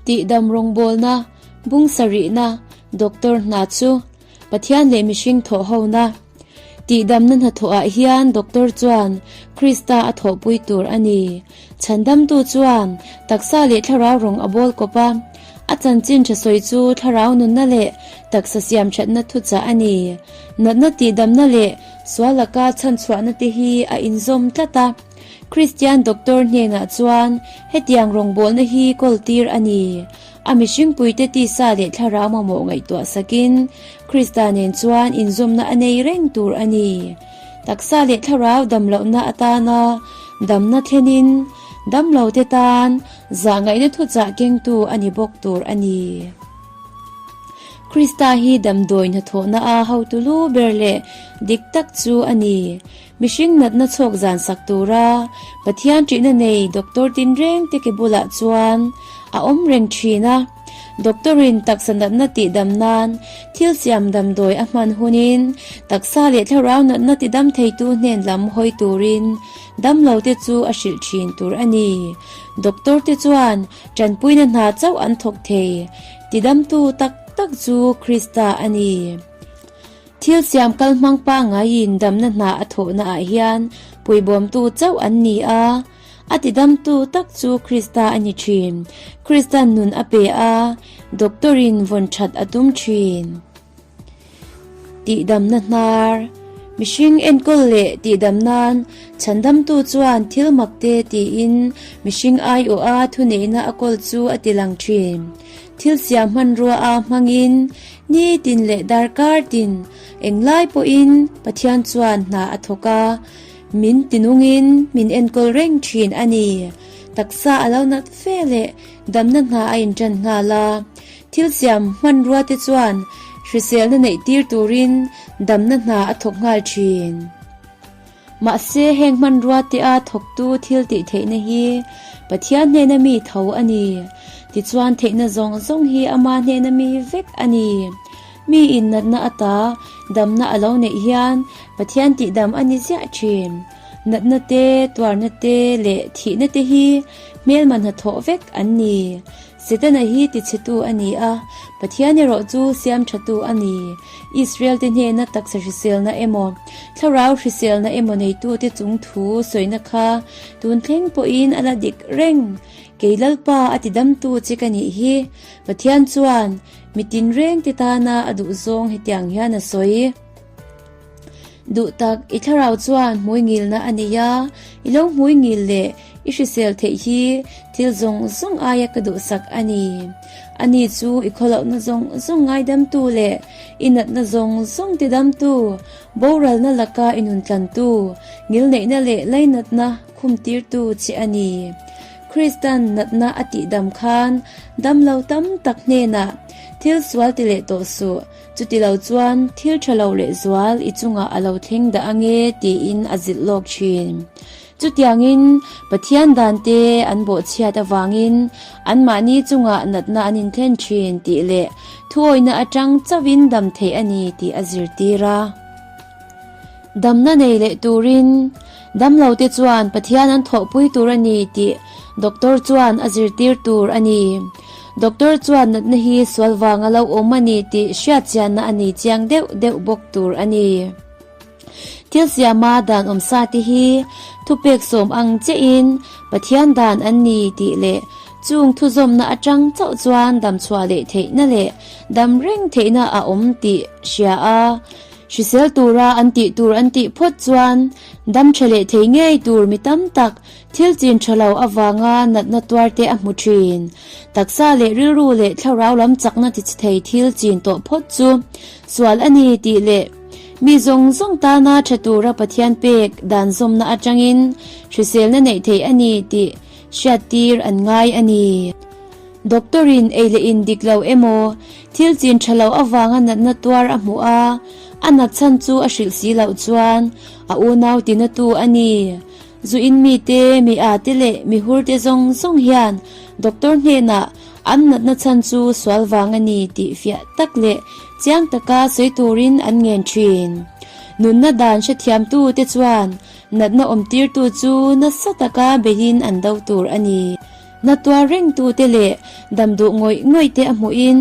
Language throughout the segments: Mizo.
Tihdam rawngbawlna, bung sarihna, doctor hna chu Pathian leh mihring thawh hona. Tihdamna hnathawhah hian doctor chuan Krista a thawhpui tur a ni. Chhandamtu chuan taksa leh thlarau rawng a bawl kawp a, a chanchin tha sawi chu thlarau nunna leh taksa siam thatna thuchah a ni. Natna tihdamna leh sual laka chhanchhuahna te hi a inzawm tlat a. Kristian doctor hnenah chuan hetiang rawngbawlna hi kawl tir a ni. A mihringpuite tisa leh thlarau mamawh ngaihtuah sakin Krista nen chuan inzawmna a nei reng tur a ni. Taksa leh thlarau damlohna atana damna thlenin damlote tan zahngaihna thuchah kengtu a ni bawk tur a ni. Krista hi damdawi hnathawhna a hotu lu ber leh dik tak chu a ni. Mihring natna chhawk zan sak tura Pathian ṭihna nei doctor tinreng te ke bulah chuan a awm reng ṭhin a. Doctor-in taksa natna tihdam nan thil siam damdawi a hman hunin taksa leh thlarau natna tidam theitu hnen lam hawi turin damlo te chu a hrilh ṭhin tur a ni. Doctor te chuan ṭanpuina hna chauh an thawk thei. Tidamtu tak tak chu Krista a ni. Thil siam kal hmang pangaiin damna hna a thawhna ah hian puibawmtu chauh an ni a, a tidamtu tak chu Krista a ni thin. Krista'n nun a pe a, doctor-in vawn that a tum thin. Tihdamna hnar, Mihring enkawl leh tihdam nan chhandamtu chuan thil mak te tiin mihring aiawha thuneihna a kawl chu a tilang thin. Thil siam hmanrua a hmangin Nitin leh darkar tin englai pawhin Pathian chuan hna a thawk a, min tinungin min enkawl reng thin a ni. Taksa a lo nat fe leh damna hna a intan nghal a. Thil siam hmanrua te chuan hriselna neih tir turin damna hna a thawk nghal thin. Mahse heng hmanrua te a thawktu thil tih theihna hi Pathian hnena mi tho a ni. Tichuan theihna zawng zawng hi ama hnena mi vek a ni. Mi in natna ata damna a lo neih hian Pathian tihdam a ni ziah thin. Natna te, tuarna te leh thihna te hi hmelma hnathawh vek an ni. Setana hi tichhetu a ni a, Pathian erawh chu siamthatu a ni. Israel-te hnena taksa hriselna emaw, thlarau hriselna emaw neitute chung thu sawina kha tun thleng pawhin a la dik reng. Kei Lalpa a tidamtu che ka nih hi. Pathian chuan mi tinrengte tana a duhzawng hetiang hian a sawi. Duh tak, i thlarau chuan hmui ngilna a nei a, i lo hmui ngil leh i hrisel theih hi thil zawng zawng aia ka duhsak a ni. Ani chu i khawlohna zawng zawng ngaidamtu leh i natna zawng zawng tidamtu, boralna laka i nuntlantu, ngilneihna leh lainatna khumtirtu che a ni. Kristan natna a tihdam khan damlo tam tak hnenah thil sual ti leh tawh suh. Chuti lo chuan thil tha lo leh zual i chungah a lo thleng dah ange tiin a zilh lawk thin. Chutiangin Pathian dan te an bawhchhiat avangin anmahni chungah natna an inthlen thin tih leh thuawihna atang chauhin dam theih a ni tih a zirtir a. Damna nei leh turin damlo te chuan Pathian an thawhpui tur a ni tih doctor chuan a zirtir tur a ni. Doctor chuan natna hi sual vang a lo awm a ni tih hriatchianna a nei chiang deuh deuh bawk tur a ni. Thil siama dan awmsa te hi thupek sawm ang chiahin Pathian dan an ni tih leh chung thuzawmna atang chauh chuan damchhuah leh theihna leh dam reng theihna a awm tih hria a. Hrisel tura an tih tur an tih phawt chuan dam tha leh thei ngei tur mi tam tak thil chin tha lo avanga natna tuar te a hmu thin. Taksa leh rilru leh thlarau lam chakna ti chhe thei thil chin tawh phawt chu sual a ni tih leh mi zawng zawng tana tha tura Pathian pek dan zawmna atangin hriselna neih theih a ni tih hriattir an ngai a ni. Doctor-in ei leh in dik lo emaw, thil chin tha lo avanga natna tuar a hmuh a, a nat chhan chu a hrilh si loh chuan a unau tinatu a ni. Zu in mite, mi a te leh mi hur te zawng zawng hian doctor hnenah an natna chhan chu sual vang a ni tih fiah tak leh chiang taka sawi turin an ngen thin. Nunna dan hrethiamtu te chuan natna awmtirtu chu nasa taka beihin an do tur a ni. Na tuar rengtute leh dam duh ngawih ngawih te a hmuhin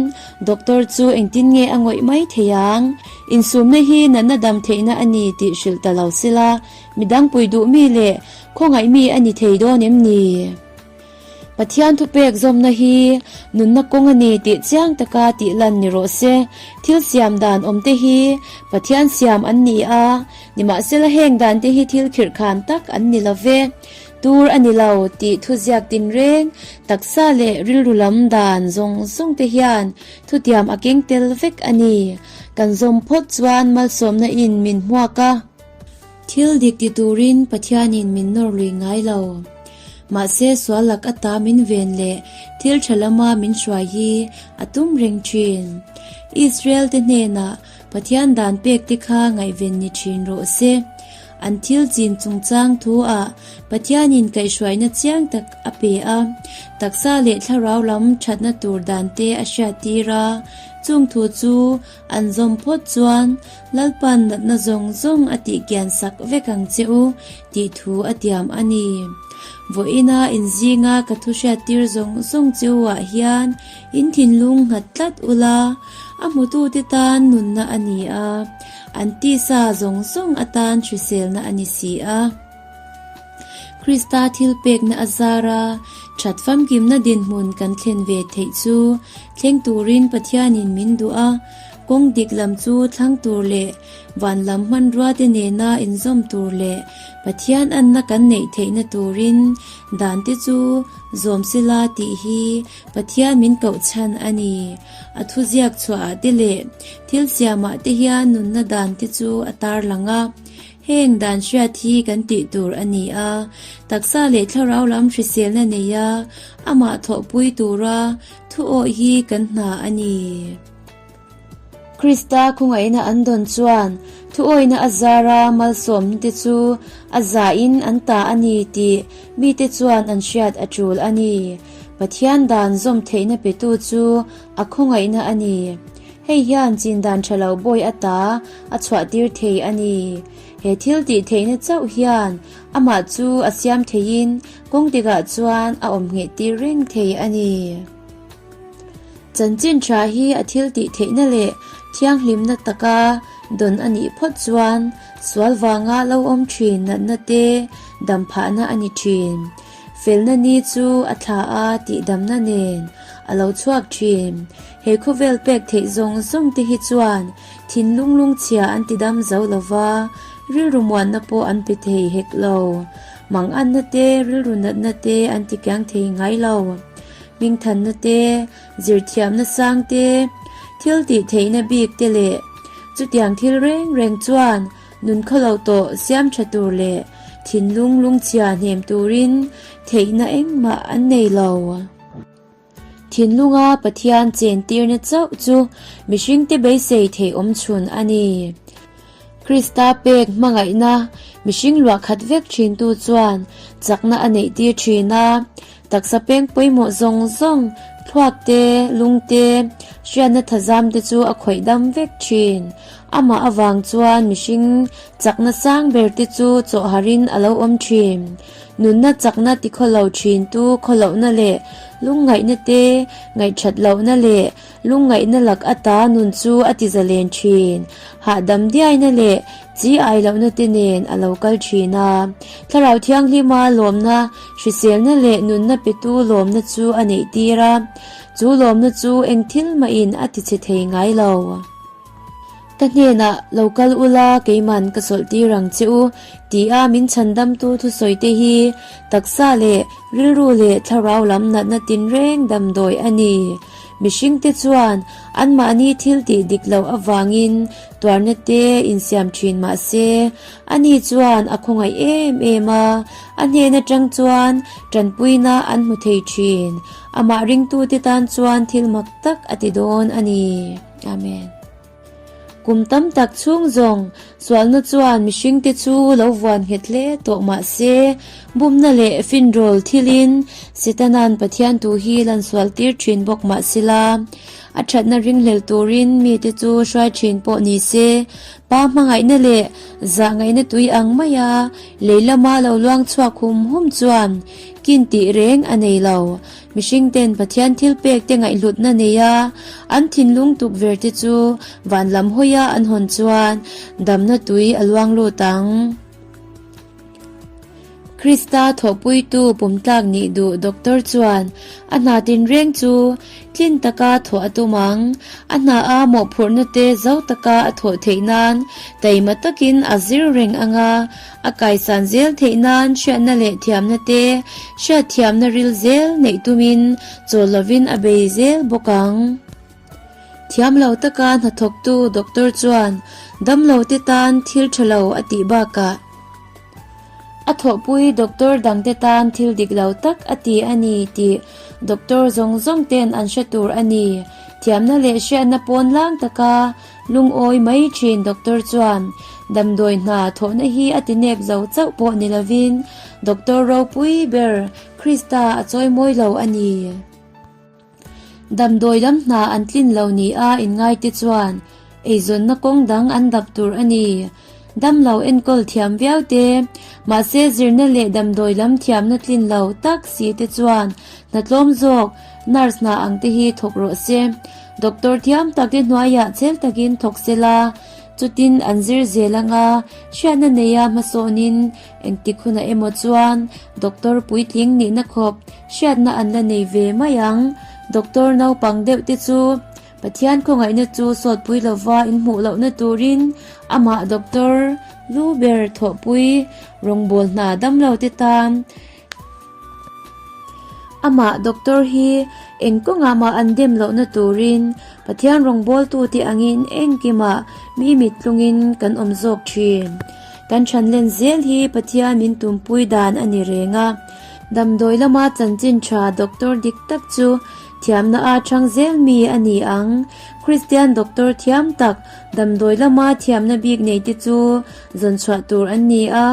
doctor chu engtin nge a ngawih mai thei ang? Insumna hi natna dam theihna a ni tih hrilh ta lo sila, midang pui duh mi leh khawngaih mi a ni thei dawn em ni? Pathian thupek zawmna hi nunna kawng a ni tih chiang taka tih lan ni rawh se. Thil siam dan awmte hi Pathian siam an ni a, nimahsela heng dante hi thil khirhkhan tak an ni lo ve. Tur a ni lo tih thuziak tinreng, taksa leh rilru lam dan zawng zawng te hian thutiam a keng tel vek a ni. Kan zawm phawt chuan malsawmna in min hmuak a. Thil dik ti turin Pathianin min nawr lui ngai lo. Mahse sual lak ata min ven leh thil tha lama min hruai hi a tum reng thin. Israel te hnenah Pathian dan pek te kha ngaihven ni thin rawh se. An thil chin chungchang thu ah Pathianin kaihhruaina chiang tak a pe a, taksa leh thlarau lam thatna tur dan te a hriattir a, chung thu chu an zawm phawt chuan Lalpa'n natna zawng zawng a tih kian sak vek ang che u tih thu a tiam a ni. Vawiina inzinga ka thu hriattir zawng zawng che u ah hian in thinlung nghat tlat ula, a hmutute tan nunna a ni a, an tisa zawng zawng atan hriselna a ni si a. Krista thilpekna a zara that famkimna dinhmun kan thlen ve theih chu thleng turin Pathianin min duh a, kawng dik lam chu thlang tur leh van lam hmanruate nena inzawm tur leh Pathian anna kan neih theihna turin dante chu zawm sila tih hi Pathian min koh chhan a ni. A thuziak chhuahah te leh thil siamah te hian nunna dan te chu a tarlang a. Heng dan hriat hi kan tih tur a ni a, taksa leh thlarau lam hriselna neia amah thawhpui tura thu awih hi kan hna a ni. Krista khawngaihna an dawn chuan thu awihna a zara malsawmna te chu a zahin an ta a ni tih mite chuan an hriat a tul a ni. Pathian dan zawm theihna petu chu a khawngaihna a ni. Hei hian chin dan tha lo bawi ata a chhuah tir thei a ni. He thil tih theihna chauh hian amah chu a siam theiin kawng tikah chuan a awm ngheh tir reng thei a ni. Chanchin tha hi a thil tih theihna leh thianghlimna taka dawn a nih phawt chuan sual vanga lo awm thin natna te dam phahna a ni thin. Felna ni chu a thla a tihdamna nen a lo chhuak thin. He khawvel pek theih zawng zawng te hi chuan thinlung lungchhia an ti dam zo lo va, rilru muanna pawh an pe thei hek lo. Manganna te, rilru natna te an ti kiang thei ngai lo. Hmingthanna te, zirthiamna sang te, thil tih theihna bik te leh chutiang thil reng reng chuan Nun khawlo tawh siam tha tur leh thinlung lungchhia hnem turin theihna engmah an nei lo. Thinlunga Pathian chentirna chauh chu mihringte beisei theih awm chhun a ni. Krista pek hmangaihna mihring luah khat vek thintu chuan chakna a neihtir thin a, Taksa peng pawimawh zawng zawng, thluak te, lung te, hriatna thazam te chu a khawih dam vek thin. Amah avang chuan mihring chakna sang ber te chu chawhharin a lo awm thin. Nunna chakna tikhawlo thin tu khawlohna leh lungngaihna te, ngaihthat lohna leh Lungngaihna lak ata nun chu a ti zalen thin. Hahdam diaina leh chi ai lohna te nen a lo kal thin a. Thlarau Thianghlima lawmna, hriselna leh nunna petu lawmna chu a neih tir a. Chu lawmna chu eng thil mahin a ti chhe thei ngai lo. Ka hnenah lo kal ula keiman ka chawlh tir ang che u tia min chhandamtu thusawi te hi taksa leh rilru leh thlarau lam natna tinreng damdawi a ni. Mihringte chuan anmahni thil tih dik loh avangin tuarna te insiam thin mah se, ani chuan a khawngaih em em a, a hnen atang chuan tanpuina an hmu thei thin. Amah ringtute tan chuan thil mak tak a ti dawn a ni. Amen. Kum tam tak chhung zawng sualna chuan mihringte chu lo vuan nghet hle tawh mah se, bumna leh finrawl thilin Setana'n Pathian tu hi lan sual tir thin bawk mah sela, a thatna ringhlel turin mite chu hruai thin pawh ni se, Pa hmangaihna leh zahngaihna tui ang maia lei lama lo luang chhuak hum hum chuan kin tih reng a nei lo. Mihring ten Pathian thil pek te ngaihhlutna nei a, an thinlung tukver te chu van lam hawia an hawn chuan damna tui a luang lut ang. Krista thawhpuitu pumtlak nih duh doctor chuan a hna tinreng chu tlin taka thawh a tum ang. A hna a mawhphurhna te zo taka a thawh theih nan taima takin a zir reng ang a, a kaisan zel theih nan hriatna leh thiamna te hriatthiamna ril zel neih tumin chawl lovin a bei zel bawk ang. Thiam lo taka hnathawktu doctor chuan damlo te tan thil tha lo a tih bakah a thawhpui doctor dangte tan thil dik lo tak a ti a ni tih doctor zawng zawng ten an hre tur a ni. Thiamna leh hriatna pawn lang taka lungawi mai thin doctor chuan damdawi hna thawhna hi a ti nep zo chauh pawh ni lovin doctor ropui ber Krista a chawimawi lo a ni. Damdawi lam hna an tlin lo ni a inngaite chuan eizawnna kawng dang an dap tur a ni. Damlo enkawl thiam viau te, mahse zirna leh damdawi lam thiamna tlin lo tak si te chuan hna tlawm zawk nurse hna ang te hi thawk rawh se. Doctor thiam tak te hnuaiah chhel takin thawk se la, chutin an zir zel anga hriatna neia hmasawnin Engtik hunah emaw chuan doctor puitling nihna khawp hriatna an la nei ve mai ang. Doctor naupang deuh te chu Pathian khawngaihna chu sawtpui lova inhmuh lohna turin amah doctor lu ber thawhpui rawngbâwl hna damlo te tan Amah doctor hi eng kawngah mah an dem lohna turin Pathian rawngbawltute angin engkimah mi mittlungin kan awm zawk thin. Kan thanlen zel hi Pathian min tumpui dan a ni reng a. Damdawi lama chanchin tha doctor dik tak chu thiamna a chhang zel mi a ni ang. Kristian doctor thiam tak damdawi lama thiamna bik neite chu zawnchhuah tur an ni a.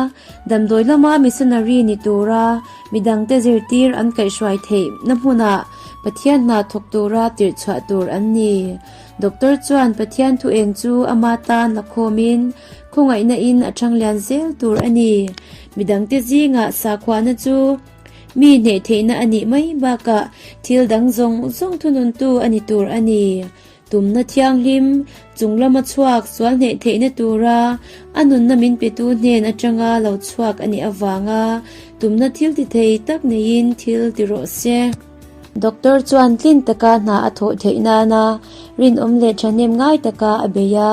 Damdawi lama missionary ni tura midangte zirtir an kaihhruai theihna hmunah Pathian hna thawk tura tirhchhuah tur an ni. Doctor chuan Pathian thu eng chu ama tan la khawmin khawngaihna in a thanglian zel tur a ni. Midangte zingah sakhuana chu mi hneh theihna a nih mai bakah thil dang zawng zawng thununtu a ni tur a ni. Tumna thianghlim chung lama chhuak sual hneh theihna tura a nunna min petu hnen atanga lo chhuak a nih avanga tumna thil ti thei tak neiin thil ti rawh se. Doctor chuan tlin taka hna a thawh theih nana rinawm leh thahnem ngai taka a bei a,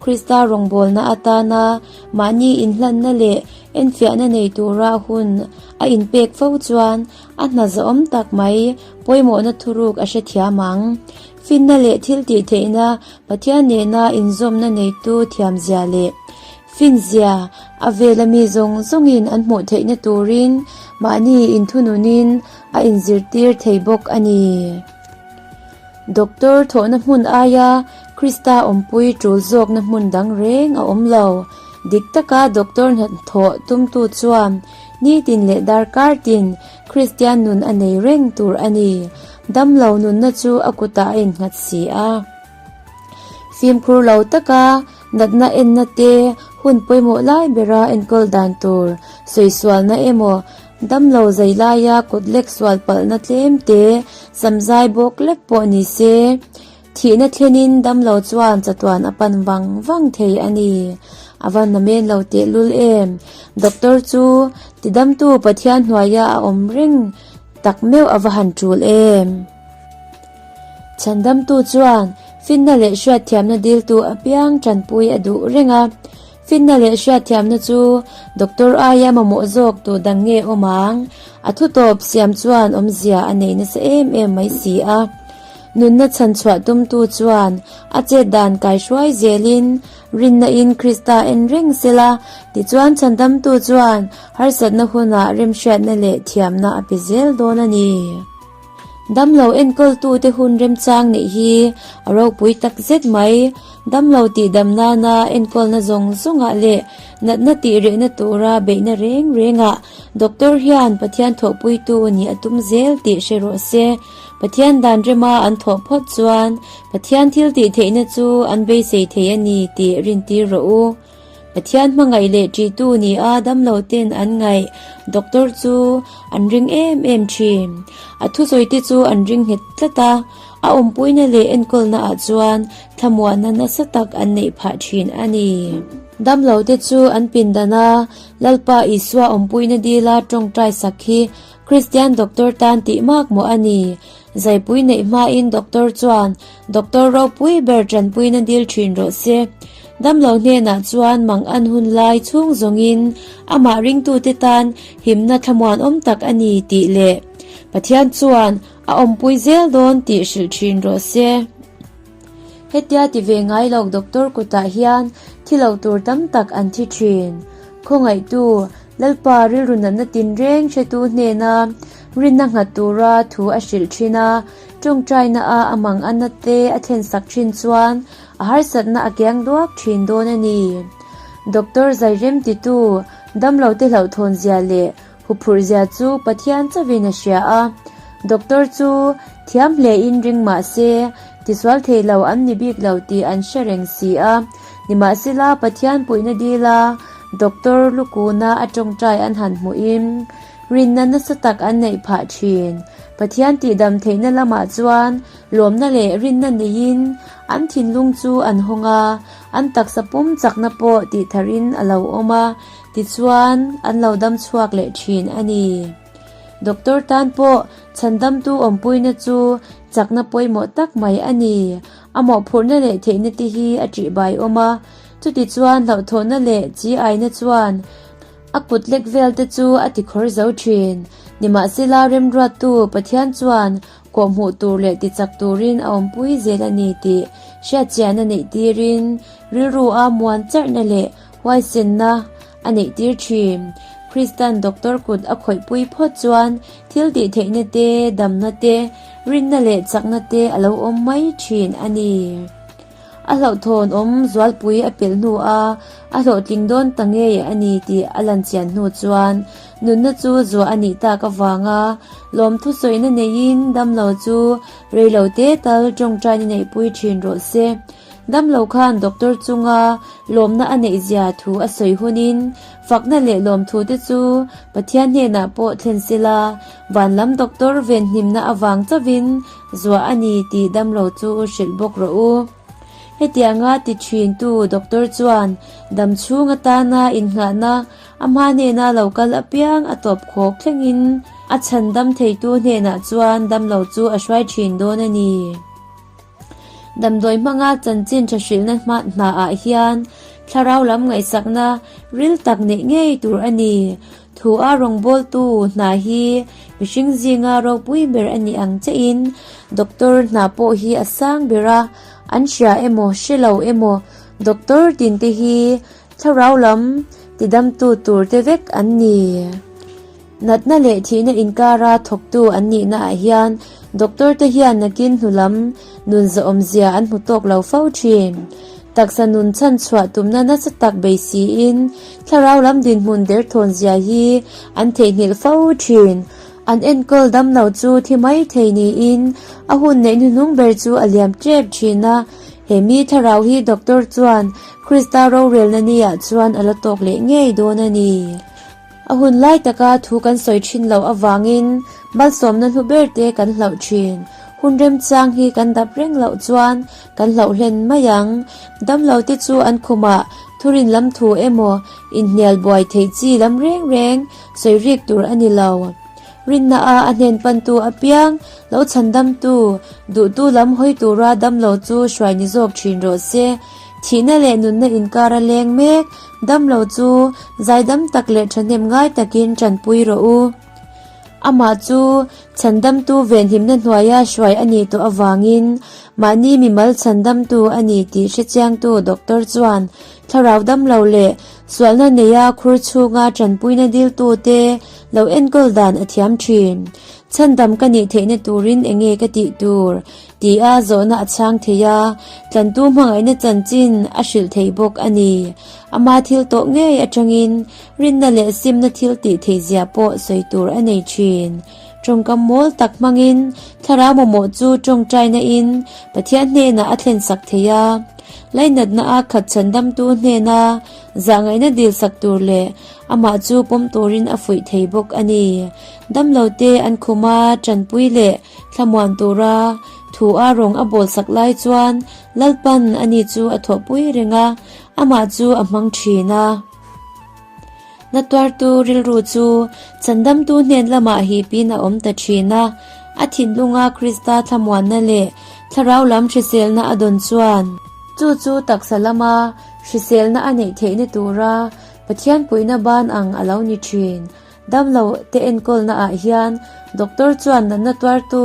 Krista rawngbawlna atana mahni inhlanna leh enfiahna nei tura hun a inpek fo chuan a hna zahawm tak mai pawimawhna thuruk a hrethiam ang. Finna leh thil tih theihna Pathian nena inzawmna neitu thiamzia leh finzia a vela mi zawng zawngin an hmuh theihna turin mahni inthununin a inzirtir thei bawk a ni. Doctor thawhna hmun aia Krista awmpui tul zawkna hmun dang reng a awm lo. Dik taka doctor hnathawh tumtu chuan nitin leh darkar tin Kristian nun a nei reng tur a ni. Damlo nunna chu a kutah a innghat si a. Fimkhur lo taka natna enna te hun pawimawh lai bera enkawl dan tur sawisualna emaw damlo zai laia kut lek sual palhna tlem te samzai bawk lek pawh ni se thihna thlenin damlo chuan chatuan a pan vang vang thei a ni. A va namen lo tehlul em? Doctor chu tidamtu Pathian hnuaia a awm reng Tak meuh a va han tul em? Chhandamtu chuan finna leh hriatthiamna diltu apiang tanpui a duh reng a. Finna leh hriatthiamna chu doctor aia mamawh zawk tur dang nge awm ang? A thutawp siam chuan awmzia a nei nasa em em mai si a. Nunna chhanchhuah tumtu chuan a chet dan kaihruai zelin Rinna in Krista en reng sela, tichuan chhandamtu chuan harsatna hunah remhriatna leh thiamna a pe zel dawn a ni. Damlo enkawltute hun remchang neih hi a ropui tak zet mai. Damlo tihdam nana enkawlna zawng zawngah leh natna tih rehna tura beihna reng rengah doctor hian Pathian thawhpuitu nih a tum zel tih hre rawh se. Pathian dan rema an thawh phawt chuan Pathian thil tih theihna chu an beisei thei a ni tih rintir rawh u. Pathian hmangaih leh ṭihtu ni a damlo ten an ngaih doctor chu an ring em em ṭhin. A thusawi te chu an ring nghet tlat a, a awmpuina leh enkawlna ah chuan thlamuahna nasa tak an neih phah ṭhin a ni. Damlo te chu an pindan a, Lalpa Isua awmpuina dila ṭawngṭai sak hi Kristian doctor tan tih mak maw a ni. Zaipui neih hmain doctor chuan Doctor ropui ber ṭanpuina dil ṭhin rawh se. Damlo hnenah chuan mang an hun lai chhung zawngin amah ringtute tan himna thlamuanawm tak a ni tih leh Pathian chuan a awmpui zel dawn tih hrilh ṭhin rawh se. Hetia ti ve ngai lo doctor kutah hian thi lo tur tam tak an thi ṭhin. Khawngaihtu, Lalpa rilru natna tinreng hretu hnena rinna nghat tura thu a hrilh ṭhin a, Tawngtaina a a mang a na te a thlen sak thin chuan a harsatna a kiang duak thin dawn a ni. Doctor Zairem titu damlo te hlauhthawn zia leh huphurh zia chu Pathian chauhin a hria a. Doctor chu thiam hle in ring mah se tisual thei lo an ni bik lo tih an hre reng si a. Nimahsela Pathian puihna dila Doctor lukuna a tawngtai an han hmuhin Rinna nasa tak an neih phah thin. Pathian tihdam theihna lamah chuan lawmna leh rinna neiin an thinlung chu an hawng a, an taksa pum chakna pawh tihtharin a lo awm a, tichuan an lo dam chhuak leh thin a ni. Doctor tan pawh chhandamtu awmpuina chu chakna pawimawh tak mai a ni. A mawhphurhna leh theihna te hi a ṭihbai awm a, chutichuan hlauhthawhna leh chi aina chuan A kut lek vel te chu a ti khawr zo thin. Nimahsela remruattu Pathian chuan kawhhmuh tur leh tichak turin a awmpui zel a ni tih hriatchian a neih tirin rilru a muan charhna leh huaisenna a neih tir thin. Kristan doctor kut a khawihpui phawt chuan thil tih theihna te, damna te, rinna leh chakna te a lo awm mai thin a ni. A hlauhthawn awm zualpui a pelh hnu a, a hlawhtling dawn ta ngei a ni tih a lan chian hnu chuan nunna chu zuah a nih tak avanga lawmthu sawina neiin damlo chu reilo te tal tawngtaina neihpui thin rawh se. Damlo khan doctor chunga lawmna a neih zia thu a sawi hunin fakna leh lawmthu te chu Pathian hnenah pawh thlen sela vanlam doctor venhimna avang chauhin Zuah a ni tih damlo chu hrilh bawk rawh u. Hetianga ti thintu doctor chuan dam chhung atana innghahna a hma hnena lo kal apiang a tawp khawk thlengin a chhan dam theitu hnenah chuan damlo chu a hruai thin dawn a ni. Damdawi hmanga chanchin tha hrilhna hnaah hian thlarau lam ngaihsakna ril tak neih ngei tur a ni. Thu a rawngbawltu hna hi mihring zinga ropui ber a ni ang chiahin doctor hna pawh hi a sang ber a, an hria emaw hre lo emaw doctor tin te hi thlarau lam tidamtu tur te vek an ni. Natna leh thihna inkara thawktu an nihna ah hian doctor te hian nakin hnu lam nun zawhawmzia an hmu tawk lo fo thin. Taksa nun chhan chhuah tumna nasa tak bei siin thlarau lam dinhmun derthawn zia hi an theihnghilh fo thin. An enkawl dam lo chu thi mai thei niin a hun neih hnuhnung ber chu a liam tep thin a. He mi thlarau hi doctor chuan Krista rorelna niah chuan a la tawk leh ngei dawn a ni. A hun lai taka thu kan sawi thin loh avangin malsawmna hnu ber te kan hlauh thin. Hun remchang hi kan dap reng loh chuan kan hlauh hlen mai ang. Damlo te chu an khumah thurin lam thu emaw inhnial buai theih chi lam reng reng sawi rik tur a ni lo. Rinna a a hnen pantu apiang lo chhandamtu, duhtu lam hawi tura damlo chu hruai ni zawk thin rawh se. Thihna leh nunna inkar a leng mek, damlo chu zaidam tak leh thahnem ngai takin tanpui rawh u. Amah chu chhandamtu venhimna hnuaia hruai a nih tawh avangin mahni mimal chhandamtu a ni tih hrechiangtu doctor chuan thlarau damlo leh sualna neia khur chhunga tanpuina diltute lo enkawl dan a thiam thin. Chhandam ka nih theihna turin enge ka tih tur? Tia zawhna a chhang thei a, tlantu hmangaihna chanchin a hrilh thei bawk a ni. Ama thil tawh ngei atangin rinna leh simna thil tih theihzia pawh sawi tur a nei thin. Tawngkam mawl tak hmangin thlarau mamawh chu tawngtaina in Pathian hnenah a thlensak thei a. Lainatna a khat chhandamtu hnena zahngaihna dilsak tur leh amah chu pawm turin a fuih thei bawk a ni. Damlote an khuma tanpui leh thlamuan tura thu a rawng a bawlsak lai chuan Lalpan ani chu a thawhpui reng a, amah chu a hmang thin a. Natuartu rilru chu Chandamtu hnen lamah hipin a awm ta thin a, a thinlunga Krista thlamuanna leh thlarau lam hriselna a dawn chuan, chu chu taksa lama hriselna a neih theihna tura Pathian puihna ban ang a lo ni thin. Damlo te enkawlna ah hian doctor chuan natna tuartu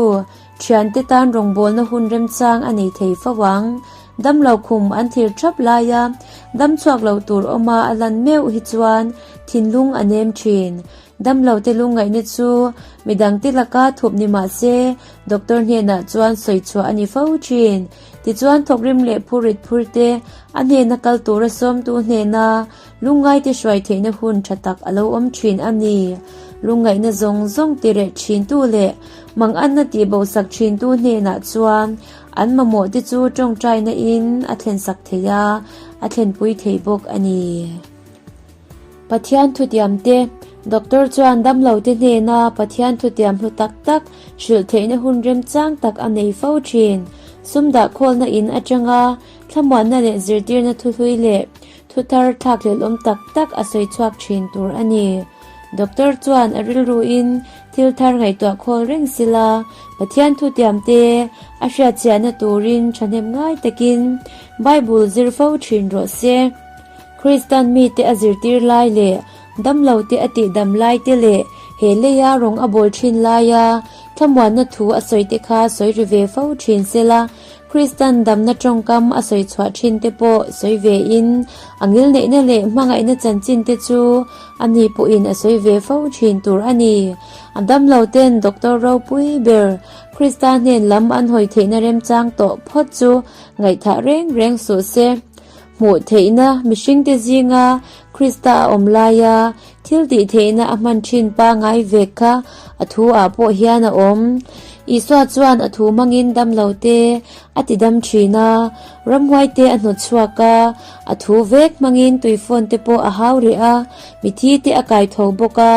thiante tan rawngbawlna hun remchang a nei thei fo ang. Damlo khum an thlir thap laia dam chhuak lo tur awma a lan meuh hi chuan thinlung a nem thin. Damlo te lungngaihna chu midang te laka thup ni mah se doctor hnenah chuan sawi chhuah a ni fo thin. Tichuan thawkrim leh phurit phur te a hnena kal tura sawmtu hnena Lungngaite hruai theihna hun tha tak a lo awm thin a ni. Lungngaihna zawng zawng tireh thintu leh manganna tihbohsak thintu hnenah chuan an mamawhte chu tawngtaina in a thlensak thei a, a thlenpui thei bawk a ni. Pathian thutiamte, Doctor chuan damlote hnena Pathian thutiam hlu tak tak hrilh theihna hun remchang tak a nei fo thin. Sum dahkhawlna in atanga thlamuanna leh zirtirna thuhlui leh Thu thar thlakhlelhawm tak tak a sawi chhuak thin tur a ni. Doctor chuan a rilruin thil thar ngaihtuah khawl reng sila Pathian thutiamte a hriatchiahna turin thahnem ngai takin Bible zir fo thin rawh se. Kristan mite a zirtir lai leh damlote a tihdam lai te leh he leia rawng a bawl thin laia thlamuanna thu a sawi te kha sawi ri ve fo thin sela Kristan damna tawngkam a sawi chhuah thin te pawh sawi ve in, a ngilneihna leh hmangaihna chanchin te chu a ni pawhin a sawi ve fo thin tur a ni. A damlo ten Doctor ropui ber Krista hnen lam an hawi theihna remchang tawh phawt chu ngaihthah reng reng suh se. Hmuh theihna mihringte zinga Krista a awm laia Thil tih theihna a hman thin pangai vek kha a thu ah pawh hian a awm. Isua chuan a thu hmangin damlo te a ti dam thin a, ramhuai te a hnawt chhuak a, a thu vek hmangin tuifawn te pawh a hau reh a, mithi te a kai tho bawk a,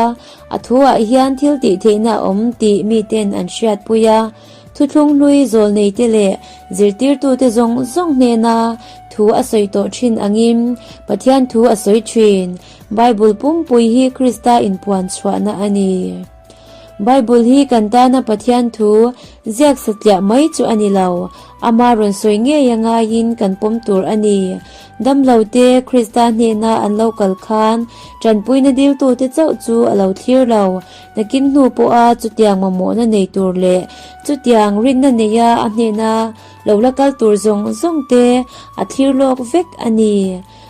a thu ah hian thil tih theihna a awm tih miten an hriatpui a. Thuthlung hlui zawlneite leh zirtirtute zawng zawng hnena thu a sawi tawh thin angin Pathian thu a sawi thin. Bible pumpui hi Krista inpuan chhuahna a ni. Bible hi kan tana Pathian thu ziak satliah mai chu a ni lo, ama rawn sawi ngei a ngaiin kan pawm tur a ni. Damlote Krista hnena an lo kal khan tanpuina diltute chauh chu a lo thlir lo. Nakin hnu pawha chutiang mamawhna nei tur leh chutiang rinna neia a hnena lo la kal tur zawng zawngte a thlir lawk vek a ni.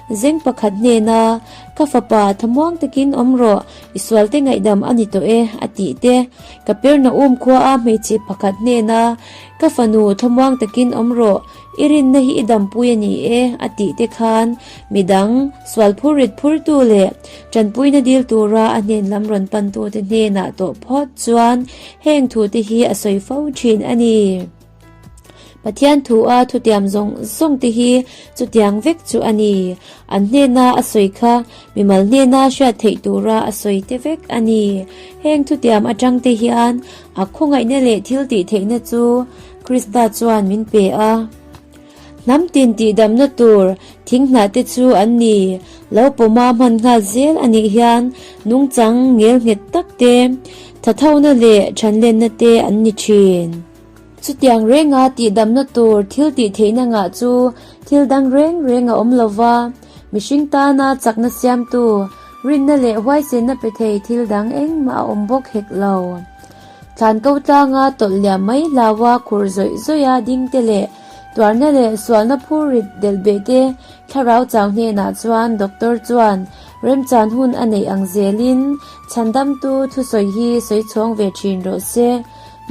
Zeng pakhat hnena, Ka fapa, thamuang takin awm rawh, i sualte ngaihdam a ni tawh e, a tih te. Kapernaum khuaa hmeichhe pakhat hnena, Ka fanu, thamuang takin awm rawh, i rinna hi i dampui a ni e, a tih te khan midang, sual phur rit phurtu leh tanpuina dil tura a hnen lam rawn pantute hnenah tawh phawt chuan heng thute hi a sawi fo thin a ni. Pathian thu a thutiam zawng zawng te hi chutiang vek chu a ni. An hnena a sawi kha mimal hnena hriat theih tura a sawi te vek a ni. Heng thutiam atang te hian a khawngaihna leh thil tih theihna chu Krista chuan min pe a. Hnam tin tihdamna tur thing hnah te chu an ni. Lo pawma hman nghal zel a nih hian nungchang ngel nghet tak te, thathona leh thanlenna te an ni thin. Chutiang renga tihdamna tur thil tih theihna ngah chu thil dang reng reng a awm lo va, mihring tana chakna siamtu, rinna leh huaisenna pe thei thil dang engmah a awm bawk hek lo. Thlan ko tlanga tawlh liam mai hlaua khur zawih zawih a ding te leh tuarna leh sualna phur rit delh beh te thlarau chau hnenah chuan doctor chuan. Remchan hun a neih ang zelin Chhandamtu thusawi hi sawi chhawng ve thin rawh se.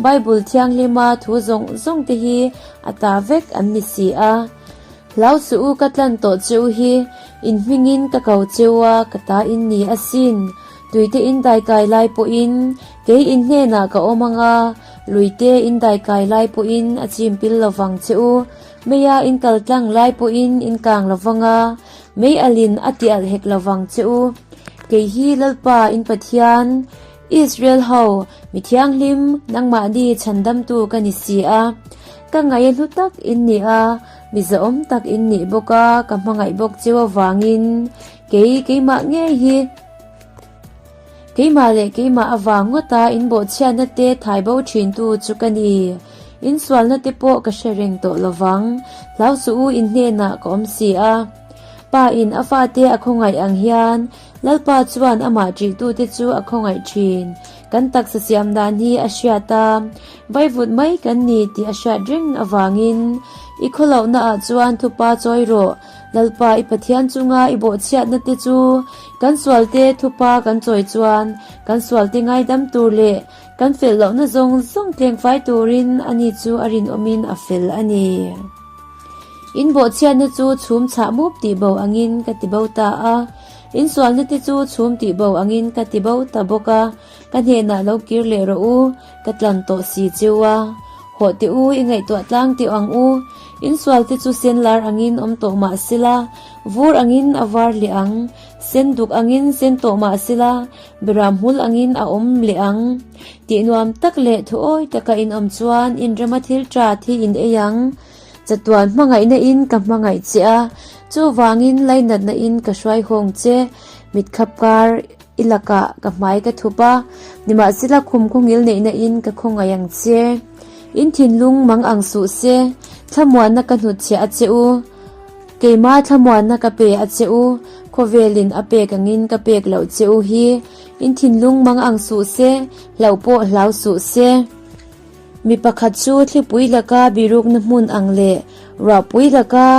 Bible thianghlima thu zawng zawng te hi a ta vek an ni si a. Hlau suh u ka tlan tawh che u hi, in hmingin ka ko che u a, ka ta in ni asin. Tuite in daikai lai pawhin kei in hnenah ka awm ang a, luite in daikai lai pawhin a chim pil lovang che u. Meia in kal tlang lai pawhin in kang lovang a, mei alin a ti alh hek lovang che u. Kei hi Lalpa in Pathian, Israel ho, mi thianghlim, nangmahni chhandamtu ka ni si a. Ka ngaih hlu tak in ni a, mi zahawm tak in nih bawk a, ka hmangaih bawk cheu avangin kei keimah ngei hi Keimah leh keimah avang ngawta in bawhchhiatna te thai bo thintu chu ka ni. In sualna te pawh ka hre reng tawh lovang. Hlau suh u in hnenah ka awm si a. Pa in a fate a khawngaih ang hian Lalpa chuan amah ṭihtute chu a khawngaih ṭhin. Kan taksa siam dan hi a hriat a, vaivut mai kan ni tih a hriat reng avangin i khawlohna ah chuan thupa chawi rawh. Lalpa i Pathian chunga i bawhchhiatna te chu kan sualte thupa kan chawi chuan kan sualte ngaidam tur leh kan fel lohna zawng zawng tlengfai turin ani chu a rinawmin a fel a ni. In bawhchhiatna chu chhum chhah mup tih bo angin ka ti bo ta a, in sualna te chu chhum tih bo angin ka ti bo ta bawk a, ka hnenah lo kir leh rawh u, ka tlan tawh si cheu a. Hawh teh u, i ngaihtuah tlang teh ang u. In sual te chu sen lar angin awm tawh mah sela, vur angin a var leh ang. Sen duk angin sen tawh mah sela, beram hmul angin a awm leh ang. Tih nuam tak leh thuawi taka in awm chuan inrema thil tha thi in ei ang. Chatuan hmangaihna in ka hmangaih che a, chuvangin lainatna in ka hruai hawng che. Mitkhap kar I lakah ka hmai ka thup a, nimahsela khum khawngil neihna in ka khawngaih ang che. In thinlung mang ang suh se, thlamuanna ka hnutchhiah a che u. Keima thlamuanna ka pe a che u, khawvelin a pek angin ka pek loh che u hi. In thinlung mang ang suh se, hlauh pawh hlau suh se. Mi pakhat chu thlipui laka birukna hmun ang leh ruahpui laka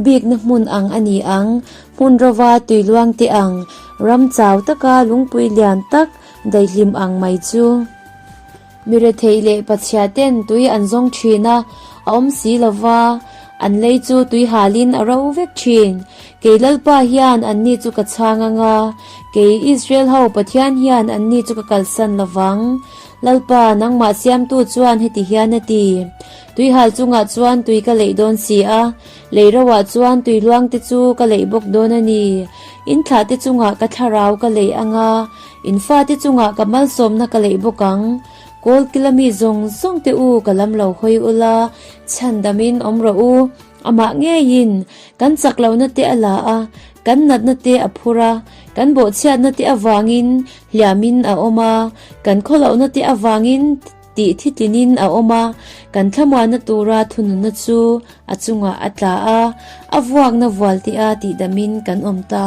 bikna hmun ang a ni ang, hmun rova tui luang te ang, ram chau taka lungpui lian tak daihlim ang mai chu. Mi rethei leh pachhia ten tui an zawng thin a, a awm si lo va, an lei chu tui halin a ro vek thin. Kei Lalpa hian anni chu ka chhang ang a, kei Israel ho Pathian hian anni chu ka kalsan lo vang. Lalpa, nangmah siamtu chuan heti hian a ti, Tuihal chungah chuan tui ka leih dawn si a, lei roah chuan tui luang te chu ka leih bawk dawn a ni. In thlah te chungah ka thlarau ka leih ang a, in fate chungah ka malsawmna ka leih bawk ang. Kawl kila mi zawng zawng te u ka lam lo hawi ula, chhandamin awm rawh u. Amah ngeiin kan chak lohna te a la a, kan natna te a phur a, kan bawhchhiatna te avangin hliamin a awm a, kan khawlohna te avangin tih thitlinin a awm a, kan thlamuanna tura thununna chu a chungah a tla a, a vuakna vual tia tihdamin kan awm ta.